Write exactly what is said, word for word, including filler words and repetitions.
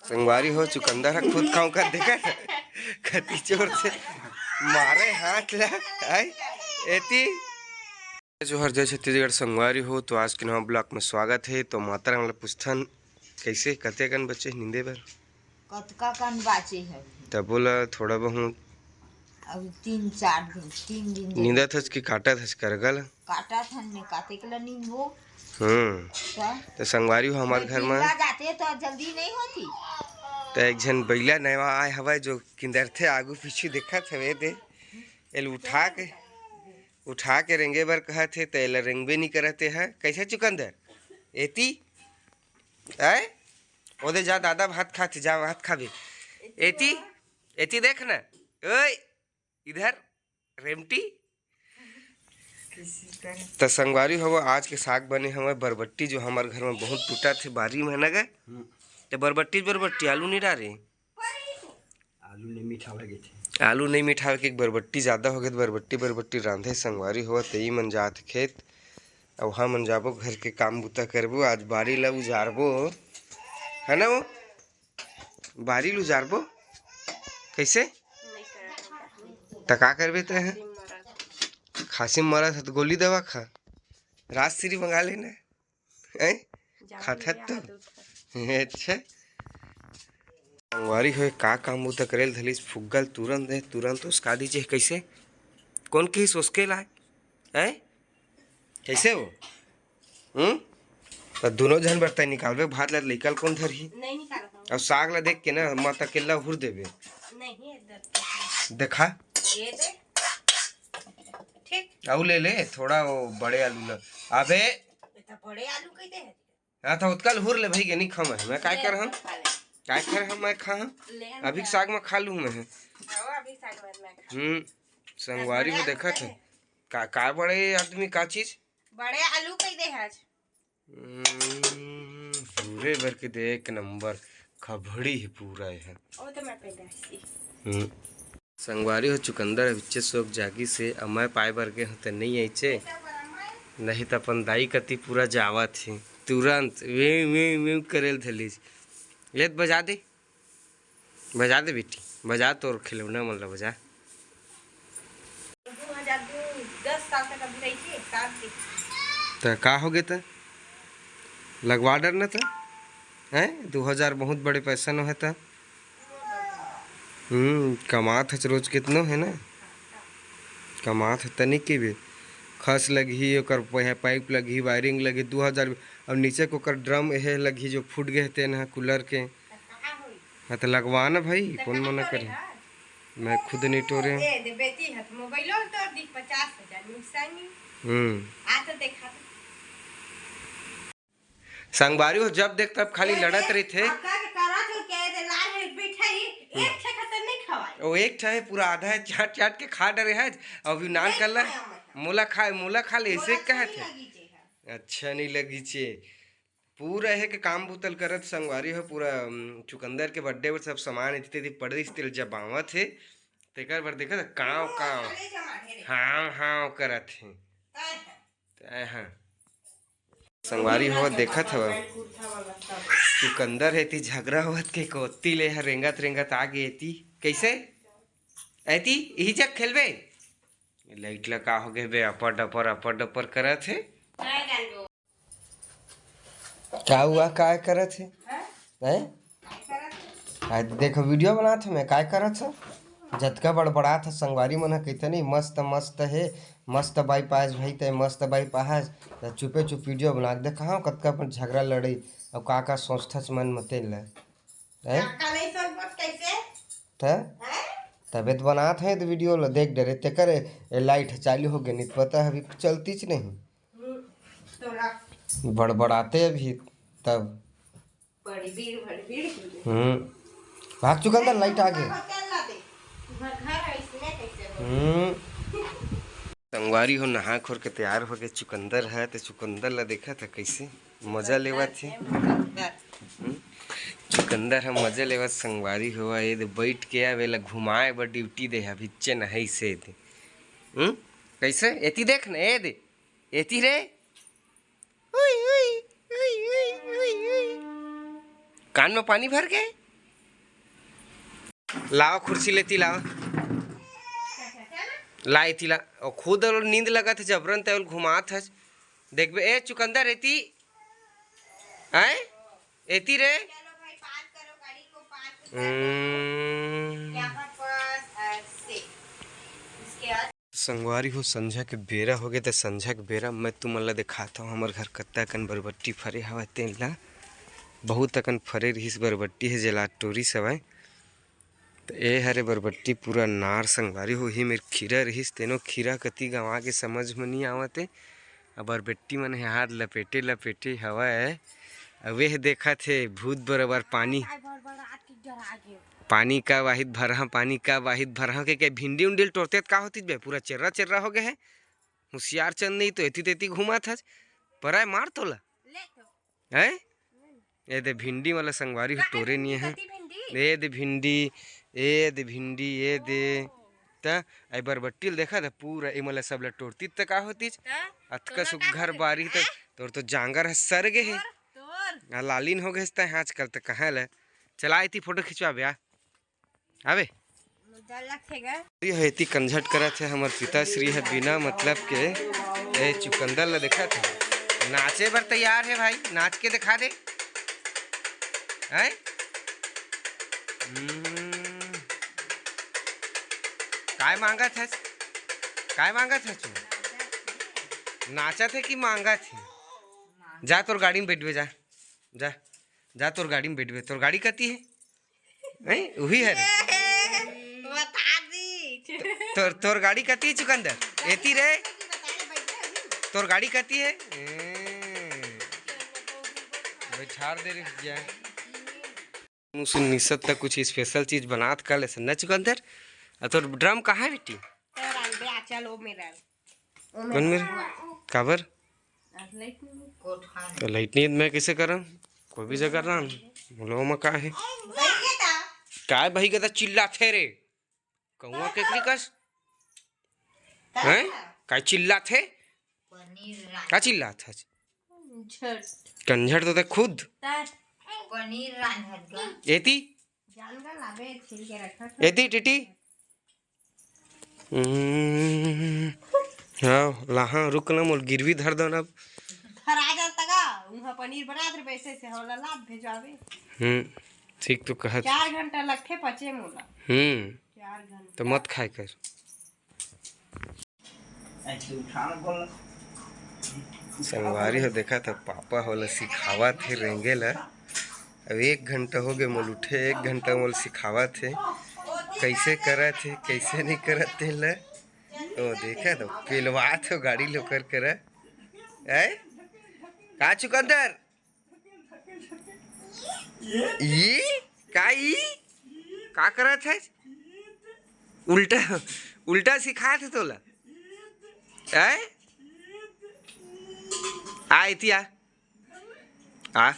संगवारी हो, चुकंदर ह खुद खाऊं का देखत, कति जोर से मारे हाथ ला। आई एती। जोहर, जय छत्तीसगढ़। संगवारी हो, तो आज के नवा ब्लॉग में स्वागत है। तो माता राम ला पूछथन, कैसे, कते कन बचे नींदे बर? कतका कन बाचे है? तब बोला थोड़ा बहुत। अब तीन चार दिन, तीन दिन नींदत हस कि काटत हस करगा ल? काटत हन, मैं काते के ला नींदबो। हम्म। त? तो संगवारी हो, हमार मैं घर में पिंगा जाते तो जल्दी नहीं होती। तो एक झन बैला नवा आए हवय, जो किंदरथे, आगू पीछू देखत हवे दे। एल उठा के, उठा के रेंगे बर कहत हे, त एला रेंगबे नहीं करत हे। कैसे चुकंदर? एती? आय? ओदे जा, दादा भात खाथे, जा भात खाबे। एती? एती देख ना। ओए, इधर रेमटी। त संगवारी हो, आज के साग बने हवय बरबट्टी, जो हमर घर में बहुत टूटत हे बारी में, है ना गे? हम्म। त बरबट्टी, बरबट्टी, आलू नहीं डारे। आलू नहीं मिठावे के थे। आलू नहीं मिठावे के, बरबट्टी ज्यादा हो गए, बरबट्टी, बरबट्टी रांधे। संगवारी हो, तेई मन जात खेत, अब हम मन जाबो घर के काम बुता करबो, आज बारी ला उजारबो, है ना वो? बारी ल उजारबो? कैसे? त का करबे ते ह? खांसी मरत ह त गोली दवा खा, राजश्री मंगा लेना। हैं? खात हत तो। अच्छा। संगवारी हो, का काम बुता करेल धलिस, फुग्गल तुरंत दे, तुरंत उसका दीजिए। कैसे? कौन कहिस उसके लाए? हैं? कैसे हो? हम्म? त दोनों झन बर तय निकालबे, भात ला लइका ल कौन धरही? नहीं निकालत हूँ। अउ साग ला देख के ना, मत अकेला हुर देबे। नहीं, इधर देखा? ये दे। ठीक। अउ ले ले थोड़ा वो बड़े आलू ला। अबे। ये तो बड़े आलू कह दे है। हाँ, तो उतका ल हुर ले भाई, के नहीं खाऊं मैं। मैं काय ले, कर हम? खा ले। काय कर हम, मैं खा हम? ले हम अभी खा। साग में खा लूँ मैं। हाँ, अभी साग में मैं खा। हम्म, संगवारी हो, देखत है। का, का बड़े आदमी का चीज? बड़े आलू कह दे है आज। हम्म, पूरे भर के दे, एक नंबर खभड़ी है पूरा ये। ओ तो मैं पैदा सी। हम्म। संगवारी हो, चुकंदर अभिच्चे सोक जागी से, अब मैं पाए बर गे हूँ त नहीं आइचे, नहीं त अपन दाई कति पूरा जावत ही, तुरंत वे, वे, वे करेल धलीज। ले त बजा दे, बजा दे बेटी, बजा तोर खिलौना मन ला बजा। दू हजार दू, दस साल तक अभी रही थी, सात दिन। त का हो गए त? लगवा डर न त, हैं? दू हजार बहुत बड़े पैसा नो है त। हम्म, कमात हच रोज कितनो है ना? कमात ह तनिक के बे। खस लगही, ओकर पै-, पाइप लगही, वायरिंग लगही, दू हजार। अब नीचे के ओकर ड्रम एहे लगही जो फूट गए तेन ह कूलर के। हाँ, त लगवा ना भाई, कौन मना करे? मैं खुद नहीं टोरे हूँ। ए, दे बेटी है, तो मोबाइलो तो दी पचास हजार नुकसानी। हम्म। आ तो देखा तो। संगवारी हो, जब देख तब खाली ए, लड़त ए, रहिथे। अब का के करत हो, के दे लाल है, बैठा ही, हम्म। एक ठे खतर नहीं खवाए। ओ, एक ठे है, पूरा आधा है, चाट चाट के खा डरे है। अभी नान नहीं कर ला, खाया मैं। मोला खा, मोला खा ले, ऐसे मोला कहत अच्छा है। नहीं लगी जे है। अच्छा नहीं लगी चे। पूरा है के काम बुतल करत संगवारी हो, पूरा, उम, चुकंदर के बर्थडे बर सब सामान इतने दिन पड़े, इस तेल जबावत है। तेकर बर देखत है, काव, काव। खाली जमा है रे। हाँ, हाँ, करत है। काय है? तय हाँ। संगवारी हो, देखत हव, चुकंदर हे ती झगड़ा होवत के कोती ले हर रेंगत रेंगत आ गे ती। कैसे? ऐती इही जग खेलबे? लाइट ला का हो गे बे, अपर डपर, अपर डपर करत हे। का हुआ, काय करत हे? हैं? आज देखो, वीडियो बनात हूँ मैं, काय करत हो? जतका बड़बड़ात ह संगवारी मन ह, कहिथे नहीं, मस्त मस्त हे, मस्त बाई पाहस भाई, तय मस्त बाई पाहस, त चुपे चुप वीडियो बना के देखा, हाँ, कतका अपन झगड़ा लड़ई, अउ का का सोचथस मन म तेन ल, हैं? काका नहीं सोचबो त कैसे? त? हैं? तबे त बनात हे त वीडियो ल देख डरे, तेकर ए लाइट ह चालू हो गे, नहीं त पता है अभी चलतीच नहीं। हम्म, तोरा। बड़बड़ाते अभी तब। बड़ी भीड़, बड़ी भीड़ की है। हम्म। भाग चुकंदर, लाइट आ गे। तेल ला दे। घर, घर है, इसमें कैसे हो? हम्म। संगवारी हो, नहा खोर के तैयार हो गए चुकंदर है, तो चुकंदर ला देखा था कैसे मजा लेवत है। हम्म। चुकंदर हम मजा लेवत संगवारी हो, ये दे बैठ के अब एला घुमाए बर ड्यूटी दे है, भिच्चे नहाई से दे। हम्म? कैसे? एती देख ना, ए दे। एती रे। उई, उई, उई, उई, उई, उई। कान में पानी भर गए? लावा खुर्सी लेती लावा। ला एती ला। ओ खुद ओला नींद लगत हे जबरन, ते ओला घुमात हस। देखबे, ए चुकंदर एती। आय? एती रे। हम्म। संगवारी हो, संझा के बेरा होगे, त संझा के बेरा मैं तुमन ला देखात हव, हमर घर कत्ता अकन बरबट्टी फरे हवय, तेन ला। बहुत अकन फरे रिहिस बरबट्टी हे, जेला टोरिस हवय। त ए हरे बरबट्टी पूरा नार संगवारी हो, ही मेर खीरा रिहिस, तेनो खीरा कति गंवा के समझ म नी आवत हे। अब बरबट्टी मन हे हाथ लपेटे लपेटे हवय। अउ ए ह देखत हे भूत बरोबर पानी। पानी का वाहित भरहा, पानी का वाहित भरहा के, के भिंडी उंडी ल टोरते त का होतिस बे, पूरा चेर्रा चेर्रा हो गे हे। हुसियार चंद नहीं तो एती तेती घूमत हस, पराय मार तोला। हैं? ए दे भिंडी वाला संगवारी हो टोरे नहीं है। ए दे भिंडी, ए दे भिंडी, ए दे। त आई बरबट्टी ल देखा त पूरा ए मला सब ल टोरती त का होतिस? अतका सुग्घर बारी त तोर तो जांगर ह सर गे हे। आ लालिन हो गे त आजकल त कहाँ ले। चला एती फोटो खिंचवा बे आ। आबे। ये है एती कंझट करत हे हमर पिताश्री ह बिना मतलब के। ए चुकंदर ल देखत हे, नाचे बर तैयार हे भाई, नाच के दिखा दे। हैं? हम्म। काय मांगत हस? काय मांगत हस तू? नाचत हे कि मांगत हे? जा तोर गाड़ी में बैठबे, जा। जा, जा तोर गाड़ी में बैठबे। तोर गाड़ी कती हे? हैं? उही हरे। बता दी। तोर, तोर गाड़ी कती हे चुकंदर? एती रे। तोर गाड़ी कती हे? ए, बैठार दे रे भैया। मुसुन निसत त कुछ special चीज बनात का ले न चुकंदर। आ तोर ड्रम कहाँ हे बेटी? तोर आंदे आ, चल, ओ मेरा। कौन मेरे? काबर? तो लाइट नहीं, मैं कैसे करम? कोई भी जगह राम, बोलो ओमा का है? काय भाई गदा चिल्लाथे रे? कौआ केकरी कस? हैं? काय चिल्लाथे? का चिल्लाथे? झट। कंझट तो ते खुद। पनीर रांधत गा। एती? जान गा लाबे, छील के रखा था। एती टीटी। हम्म, हाँ, लाहा, रुक ना, मोल गिरवी धर दो ना अब। धरा जाता का? उहाँ पनीर बनात रहे, वैसे से होला लाभ भेजवावे। हम्म, ठीक तो कहत। चार घंटा लगथे पचे मोला। हम्म, चार घंटा। तो मत खाए कर। संगवारी हो, देखा था, पापा होला सिखावत हे रेंगे ला। अब एक घंटा हो गए मोल उठे, एक घंटा मोल सिखावत हे, कैसे करत हे, कैसे नहीं करत हे ला। ओ, देखा तो, पेलवात हो गाड़ी लोकर करा। ऐ? का चुकंदर? ई? का ई? का करत हे? उल्टा, उल्टा सिखात हे तोला। ऐ? आ, इतिया। आ।